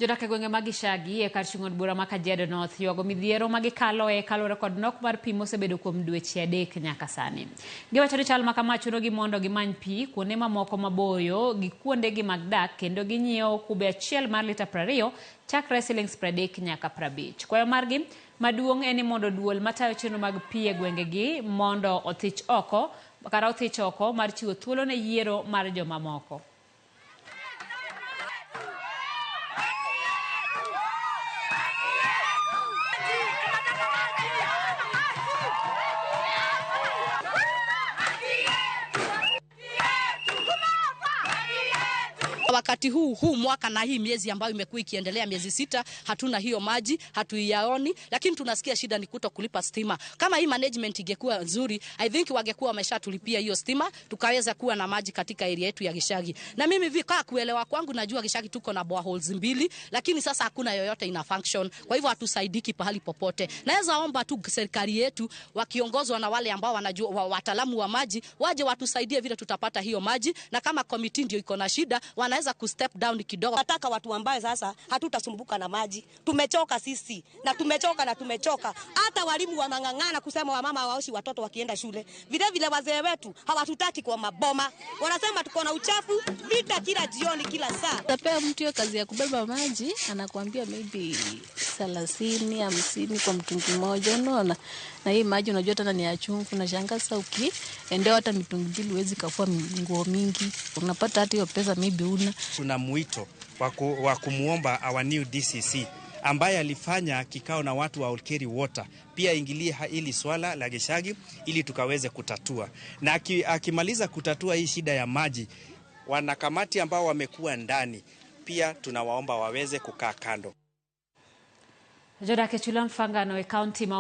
Jodak e gwenge mag Gishagi e kar chung' od bura ma Kajiado North ywago midhiero ma gikaloe kaluwore kod nok mar pi mosebedo kuom dweche 3 nyaka sani. Giwacho ni chal ma kama chunogi mondo gimany pi kuonde mamoko maboyo gi kuondegi mag dak kendo ginyiewo kube achiel mar lita 20 chakre silings 30 nyaka 50. Kwayo margi maduong' en ni mondo duol matayo chenro mag pi e gwengegi mondo othich oko kata othich oko mar chiwo thuolo ne yiero mar jomamoko. Wakati huu huu mwaka na hii miezi ambayo imekuwa ikiendelea miezi 6, hatuna hiyo maji, hatuiyaoni, lakini tunasikia shida ni kuto kulipa stima. Kama hii management ingekuwa nzuri, I think wangekuwa wameshatulipia hiyo stima, tukaweza kuwa na maji katika area yetu ya Gishagi. Na mimi vika kuelewa kwangu najua Gishagi tuko na boreholes 2, lakini sasa hakuna yoyote ina function. Kwa hivyo hatusaidiki pahali popote. Naweza omba tu serikali yetu wakiongozwa na wale ambao wanajua wataalamu wa maji waje watusaidie vile tutapata hiyo maji, na kama committee ndio iko na shida wanaweza ku step down kidogo. Nataka watu ambao sasa hatutasumbuka na maji. Tumechoka sisi na tumechoka na tumechoka. Hata walimu wanang'ang'ana kusema wamama hawaoshi watoto wakienda shule. Vile vile wazee wetu hawatutaki kwa maboma. Wanasema tuko na uchafu, vita kila jioni kila saa. Utapea mtu hiyo kazi ya kubeba maji, anakuambia maybe 30, 50 kwa mtungi mmoja, unaona? Na hii maji unajua tena ni ya chumvi, unashangaa sasa ukiendea hata mitungi 2 huwezi kafua nguo mingi. Unapata hata hiyo pesa maybe una. Tuna mwito wa kumuomba our new DCC ambaye alifanya kikao na watu wa Olkeri Water pia ingilie hili swala la Gishagi ili tukaweze kutatua. Na akimaliza kutatua hii shida ya maji, wanakamati ambao wamekuwa ndani pia tunawaomba waweze kukaa kando. Jodak e chula Mfangano e kaunti ma